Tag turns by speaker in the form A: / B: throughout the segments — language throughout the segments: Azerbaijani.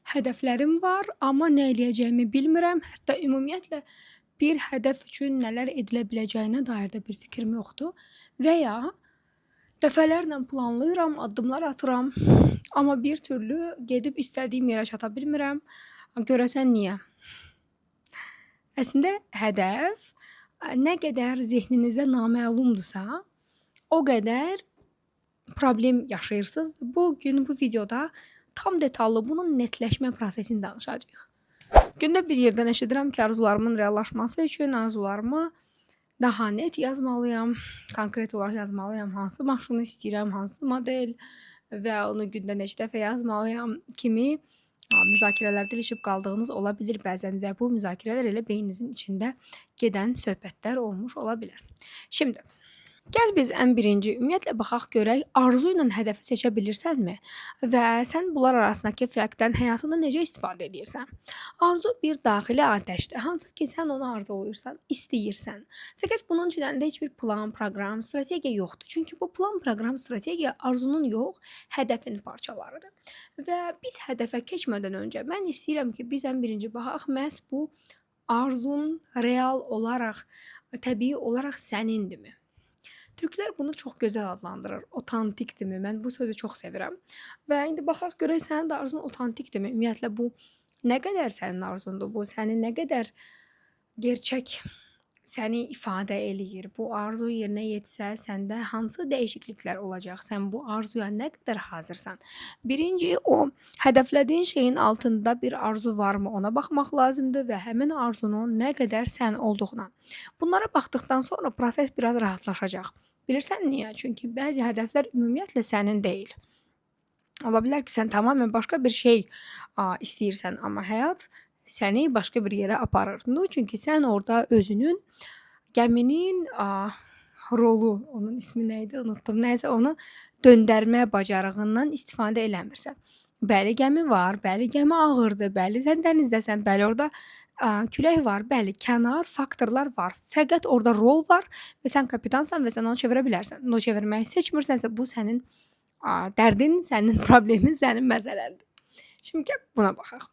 A: Hədəflərim var, amma nə eləyəcəyimi bilmirəm. Hətta ümumiyyətlə bir hədəf üçün nələr edilə biləcəyinə dair də bir fikrim yoxdur. Və ya dəfələrlə planlayıram, addımlar atıram, amma bir türlü gedib istədiyim yerə çata bilmirəm. Görəsən niyə? Əslində hədəf nə qədər zehninizdə naməlumdursa, o qədər problem yaşayırsınız. Bu gün bu videoda tam detallı bunun netləşmə prosesini danışacağıq. Gündə bir yerdən eşidirəm ki, arzularımın reallaşması üçün arzularımı daha net yazmalıyam, konkret olaraq yazmalıyam, hansı maşını istəyirəm, hansı model və onu gündə neçə dəfə yazmalıyam kimi müzakirələrdə ilişib qaldığınız ola bilər bəzən və bu müzakirələr elə beyninizin içində gedən söhbətlər olmuş ola bilər. Şimdi gəl biz ən birinci ümumiyyətlə baxaq görək arzu ilə hədəfi seçə bilirsənmi? Və sən bunlar arasındakı fərqdən həyatında necə istifadə edirsən? Arzu bir daxili atəşdir, hansı ki sən onu arzulayırsan, istəyirsən. Fəqət bunun üçün əlində heç bir plan, proqram, strategiya yoxdur. Çünki bu plan, proqram, strategiya arzunun yox, hədəfin parçalarıdır. Və biz hədəfə keçmədən öncə mən istəyirəm ki, biz ən birinci baxaq məhz bu arzun real olaraq, təbii olaraq sənindirmi? Türklər bunu çox gözəl adlandırır. Otantikdirmi? Mən bu sözü çox sevirəm. Və indi baxaq görək sənin də arzun otantikdirmi? Ümumiyyətlə bu nə qədər sənin arzundur? Bu səni nə qədər gerçək səni ifadə eləyir? Bu arzu yerinə yetsə səndə hansı dəyişikliklər olacaq? Sən bu arzuya nə qədər hazırsan? Birinci o hədəflədiyin şeyin altında bir arzu varmı? Ona baxmaq lazımdır və həmin arzunun nə qədər sən olduğuna. Bunlara baxdıqdan sonra proses biraz rahatlaşacaq. Bilirsən niyə? Çünki bəzi hədəflər ümumiyyətlə sənin deyil. Ola bilər ki, sən tamamilə başqa bir şey istəyirsən, amma həyat səni başqa bir yerə aparır. No, çünki sən orada özünün gəminin rolu, onun ismi nə idi, unutdum. Nəysə, onu döndərmə bacarığından istifadə eləmirsən. Bəli, gəmi var, bəli, gəmi ağırdır, bəli, sən dənizdəsən, bəli, orada külək var, bəli, kənar faktorlar var. Fəqət orada rol var və sən kapitansan və sən onu çevirə bilərsən. Onu çevirməyi seçmirsənsə, bu sənin dərdin, sənin problemin, sənin məsələndir. Şimdi gəl buna baxaq.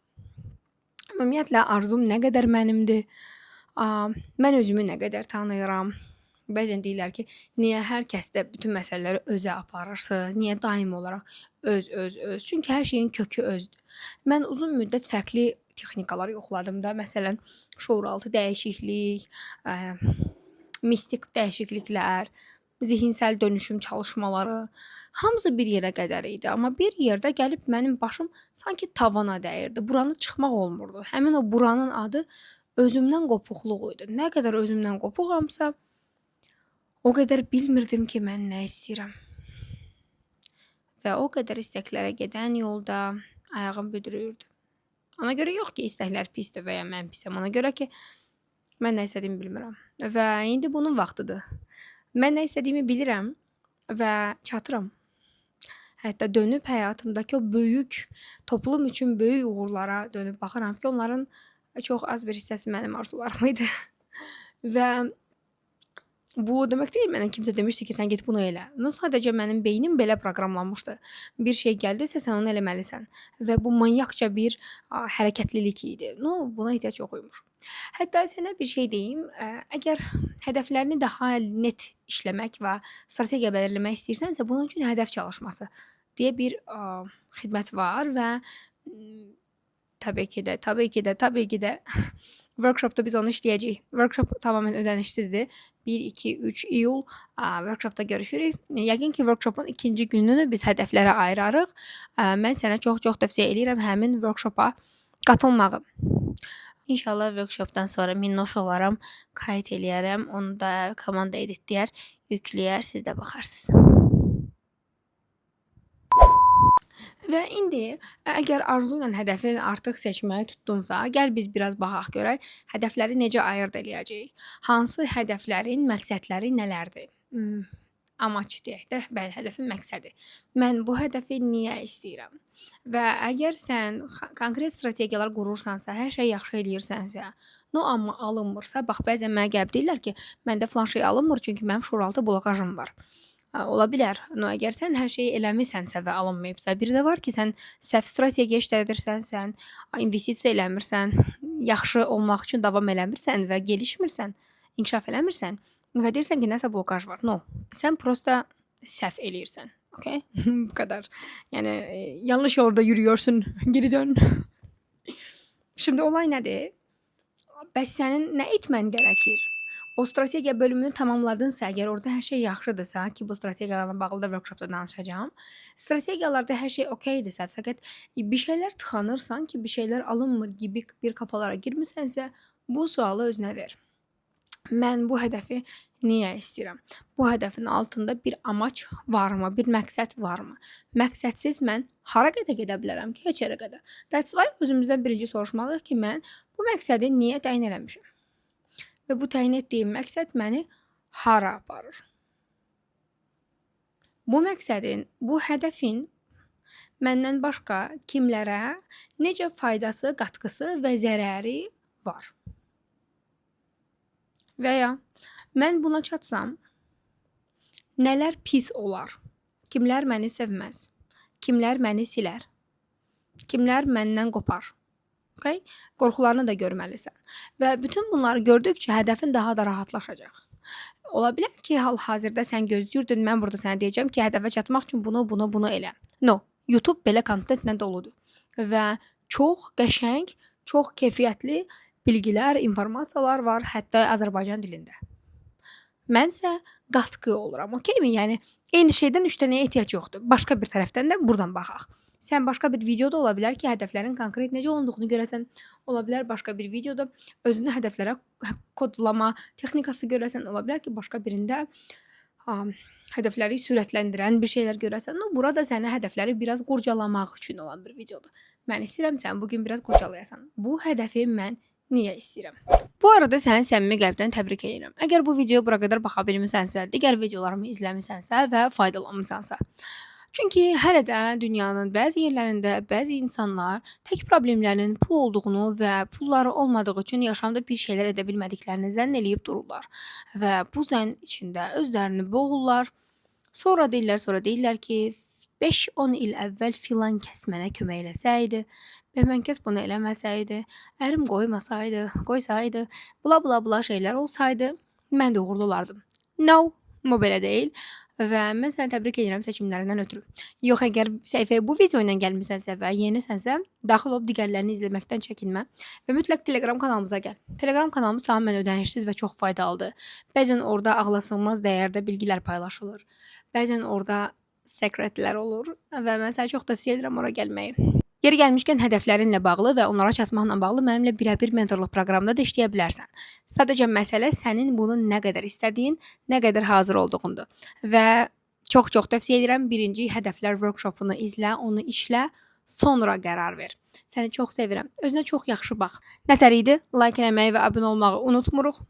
A: Ümumiyyətlə arzum nə qədər mənimdir? Mən özümü nə qədər tanıyıram? Bəzən deyirlər ki, niyə hər kəsdə bütün məsələləri özə aparırsınız? Niyə daim olaraq öz, öz, öz? Çünki hər şeyin kökü özdür. Mən uzun müddət fərqli texnikalar yoxladım da. Məsələn, şuuraltı dəyişiklik, mistik dəyişikliklər, zihinsəl dönüşüm çalışmaları, hamısı bir yerə qədər idi. Amma bir yerdə gəlib mənim başım sanki tavana dəyirdi. Buranı çıxmaq olmurdu. Həmin o buranın adı özümdən qopuqluq idi. Nə qədər özümdən qopuqamsa, o qədər bilmirdim ki, mən nə istəyirəm. Və o qədər istəklərə gedən yolda ayağım büdrüyürdü. Ona görə yox ki, istəklər pisdir və ya mən pisəm. Ona görə ki, mən nə istədiyimi bilmirəm. Və indi bunun vaxtıdır. Mən nə istədiyimi bilirəm və çatıram. Hətta dönüb həyatımdakı o böyük, toplum üçün böyük uğurlara dönüb baxıram ki, onların çox az bir hissəsi mənim arzularım idi. Və bu demək deyil, mənə kimsə demişdi ki, sən get bunu elə. No, sadəcə mənim beynim belə proqramlanmışdı. Bir şey gəldisə, sən onu eləməlisən. Və bu manyakça bir hərəkətlilik idi. No, buna ehtiyac yox imiş. Hətta sənə bir şey deyim, əgər hədəflərini daha net işləmək və strategiya belirləmək istəyirsənsə, bunun üçün hədəf çalışması deyə bir xidmət var və təbii ki də, təbii ki də, təbii ki də workshopda biz onu işləyəcəyik. Workshop tamamilə ödənişsizdir. 1, 2, 3 iyul workshopda görüşürük. Yəqin ki, workshopun ikinci gününü biz hədəflərə ayırarıq. Mən sənə çox-çox tövsiyə eləyirəm həmin workshopa qatılmağı.
B: İnşallah workshopdan sonra minnoş olaram, kayıt eləyərəm. Onu da komanda editləyər, yükləyər, siz də baxarsınız.
A: Və indi əgər arzu ilə hədəfi artıq seçməyi tutdunsa, gəl biz biraz baxaq görək hədəfləri necə ayırd eləyəcəyik. Hansı hədəflərin məqsədləri nələrdir? Amac deyək də, bəli, hədəfin məqsədi. Mən bu hədəfi niyə istəyirəm? Və əgər sən konkret strategiyalar qurursansa, hər şeyi yaxşı eləyirsənsə, no, amma alınmırsa, bax bəzən mənə gəlib deyirlər ki, məndə filan şey alınmır, çünki mənim şuuraltı blokajım var. Ola bilər. No, əgər sən hər şeyi eləmisənsə və alınmayıbsa, bir də var ki, sən səhv strategiya işlədirsən, sən investisiya eləmirsən, yaxşı olmaq üçün davam eləmirsən və gelişmirsən, inkişaf eləmirsən və deyirsən ki, nəsə blokaj var. No, sən prosta səhv eləyirsən. Okay? Bu kadar. Yani yanlış yolda yürüyorsun. Geri dön. Şimdi olay nədir? Bəs sənin nə etmən gərəkir? O strategiya bölümünü tamamladınsa, əgər orada hər şey yaxşıdırsa, ki bu strategiyalarla bağlı da workshopda danışacağam. Strategiyalarda hər şey okeydirsə, fəqət bir şeylər tıxanırsan ki, bir şeylər alınmır gibi bir kafalara girmisənsə, bu sualı özünə ver. Mən bu hədəfi niyə istəyirəm? Bu hədəfin altında bir amac varmı? Bir məqsəd varmı? Məqsədsiz mən hara qədər gedə bilərəm ki? Heç yerə qədər. That's why özümüzdən birinci soruşmalıyıq ki, mən bu məqsədi niyə təyin eləmişəm? Və bu təyin etdiyim məqsəd məni hara aparır? Bu məqsədin, bu hədəfin məndən başqa kimlərə necə faydası, qatqısı və zərəri var? Və ya mən buna çatsam nələr pis olar? Kimlər məni sevməz? Kimlər məni silər? Kimlər məndən qopar? Okay? Qorxularını da görməlisən. Və bütün bunları gördükcə hədəfin daha da rahatlaşacaq. Ola bilər ki, hal-hazırda sən gözləyirdin, mən burada sənə deyəcəm ki, hədəfə çatmaq üçün bunu, bunu, bunu elə. No, YouTube belə kontentlə doludur. Və çox qəşəng, çox keyfiyyətli bilgilər, informasiyalar var, hətta Azərbaycan dilində. Mənsə qatqı oluram, okeymi? Yəni eyni şeydən 3 dənəyə ehtiyac yoxdur. Başqa bir tərəfdən də buradan baxaq. Sən başqa bir videoda ola bilər ki, hədəflərin konkret necə olunduğunu görəsən. Ola bilər başqa bir videoda özünü hədəflərə kodlama texnikası görəsən. Ola bilər ki, başqa birində hədəfləri sürətləndirən bir şeylər görəsən. No, burada sənə hədəfləri biraz qurcalamaq üçün olan bir videodur. Mən istəyirəm sən bugün biraz qurcalayasan. Bu hədəfi mən niyə istəyirəm? Bu arada səni səmimi qəlbdən təbrik edirəm. Əgər bu videoya bura qədər baxa bilmisənsə, digər videolarımı izləmisənsə və faydalanmısansa. Çünki hələ də dünyanın bəzi yerlərində bəzi insanlar tək problemlərinin pul olduğunu və pulları olmadığı üçün yaşamda bir şeylər edə bilmədiklərini zənn eləyib dururlar və bu zənn içində özlərini boğurlar. Sonra deyirlər ki, 5-10 il əvvəl filan kəs mənə kömək eləsəydi, bəhmən kəs bunu eləməsəydi, ərim qoymasaydı, qoysaydı, bla bla bla şeylər olsaydı, mən də uğurlu olardım. No, bu belə deyil. Və mən səni təbrik edirəm seçimlərindən ötürü. Yox, əgər səhifəyə bu video ilə gəlmisənsə və yenisənsə, daxil olub digərlərini izləməkdən çəkinmə və mütləq Telegram kanalımıza gəl. Telegram kanalımız tamamilə ödənişsiz və çox faydalıdır. Bəzən orada ağla sığmaz dəyərdə bilgilər paylaşılır. Bəzən orada sekretlər olur və mən sənə çox tövsiyə edirəm ora gəlməyi. Yeri gəlmişkən hədəflərinlə bağlı və onlara çatmaqla bağlı mənimlə birəbir mentorluq proqramında da işləyə bilərsən. Sadəcə məsələ sənin bunu nə qədər istədiyin, nə qədər hazır olduğundur. Və çox-çox tövsiyə edirəm, birinci hədəflər workshopunu izlə, onu işlə, sonra qərar ver. Səni çox sevirəm. Özünə çox yaxşı bax. Nətər idi? Like eləməyi və abunə olmağı unutmuruq.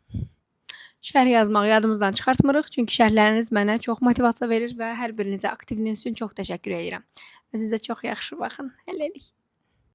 A: Şərh yazmağı yadımızdan çıxartmırıq, çünki şərhləriniz mənə çox motivasiya verir və hər birinizə aktivliyiniz üçün çox təşəkkür edirəm. Özünüzə çox yaxşı baxın. Hələlik.